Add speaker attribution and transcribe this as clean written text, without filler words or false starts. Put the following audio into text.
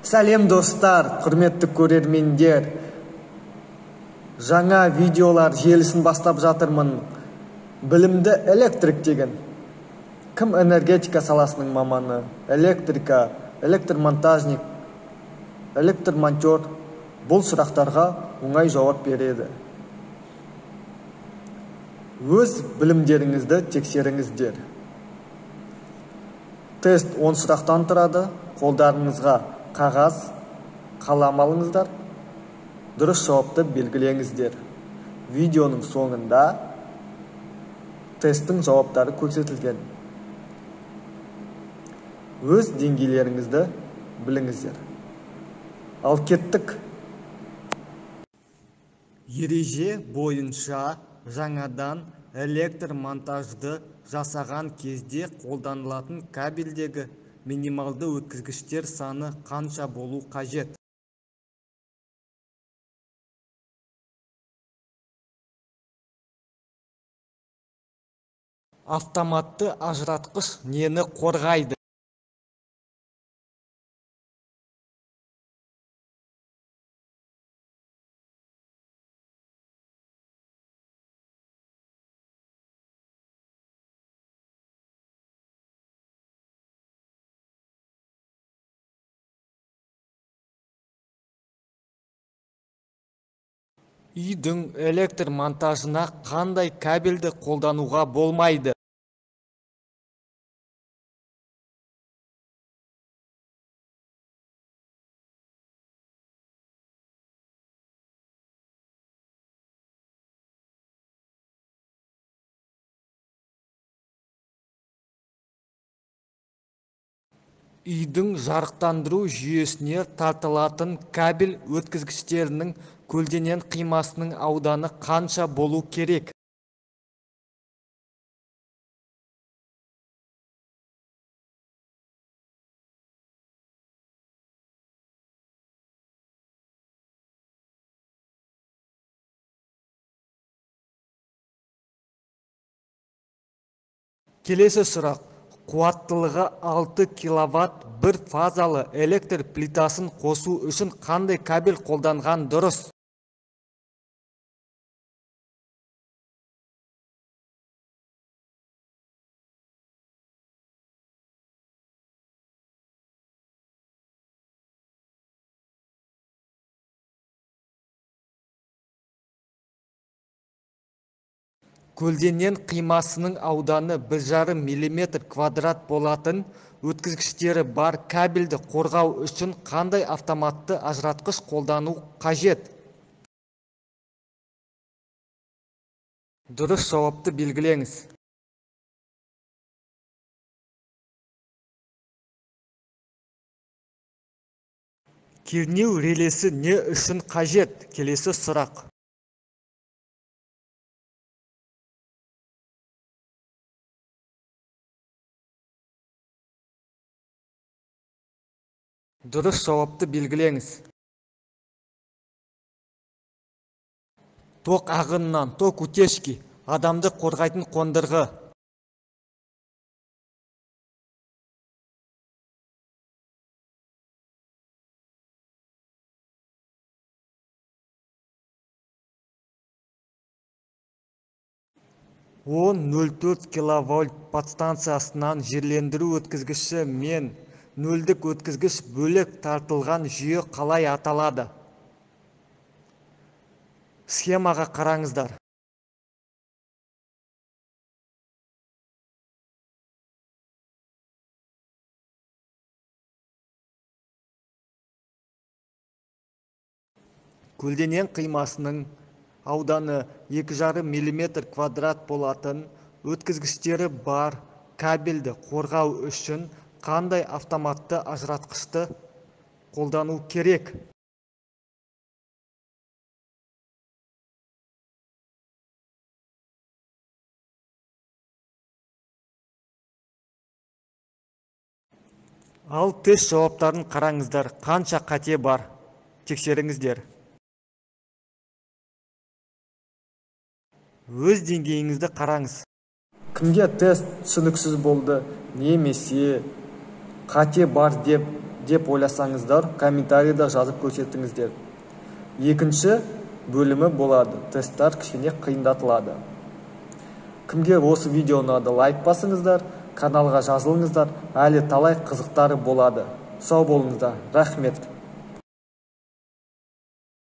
Speaker 1: Сәлем достар, құрметті көрермендер. Жаңа видеолар желісін бастап жатырмын. Білімді электрик деген. Кім энергетика саласының маманы? Электрика, электромонтажник, электромонтер. Бұл сұрақтарға оңай жауап береді. Өз білімдеріңізді тексеріңіздер. Тест 10 сұрақтан тұрады. Қолдарыңызға қағаз, қалам алыңыздар. Дұрыс жауапты белгілеңіздер. Видеоның соңында тесттің жауаптары көрсетілген. Өз деңгейлеріңізді біліңіздер. Ал кеттік. Ереже бойынша жаңадан электр монтажды жасаған кезде қолданылатын кабельдегі минималды өткізгіштер саны қанша болу қажет? Автоматты ажыратқыш нені қорғайды? Үйдің электр монтажына қандай кабельді қолдануға болмайды? Үйдің жарықтандыру жүйесіне тартылатын кабель өткізгіштерінің көлденең қимасының ауданы қанша болу керек? Келесі сұрақ. Қуаттылығы 6 киловатт бір фазалы электр плитасын қосу үшін қандай кабель қолданған дұрыс? Көлденең қимасының ауданы 1,5 мм квадрат болатын өткізгіштері бар кабельді қорғау үшін қандай автоматты ажыратқыш қолдану қажет? Дұрыс жауапты белгілеңіз. Кернеу релесі не үшін қажет? Келесі сұрақ. Дұрыс жауапты белгілеңіз. Ток ағынынан, ток утечки, адамды қорғайтын қондырғы. Он 0,4 киловольт подстанциясынан жерлендіру өткізгіші мен нөлдік өткізгіш бөлек тартылған жүйе қалай аталады? Схемаға қараңыздар. Көлденең қимасының ауданы 2,5 мм квадрат болатын өткізгіштері бар кабельді қорғау үшін қандай автоматты ажыратқышты қолдану керек? Ал тест жауаптарын қараңыздар, қанша қате бар, тексеріңіздер. Өз деңгейіңізді қараңыз. Кімге тест түсініксіз болды, немесе қате бар деп деп ойласаңыздар, комментарийда жазып көрсетіңіздер. Екінші бөлімі болады, тесттер кішкене қиындатылады. Кімге осы видео ұнады, лайк басыңыздар, каналға жазылыңыздар, әлі талай қызықтары болады. Сау болыңыздар, рахмет.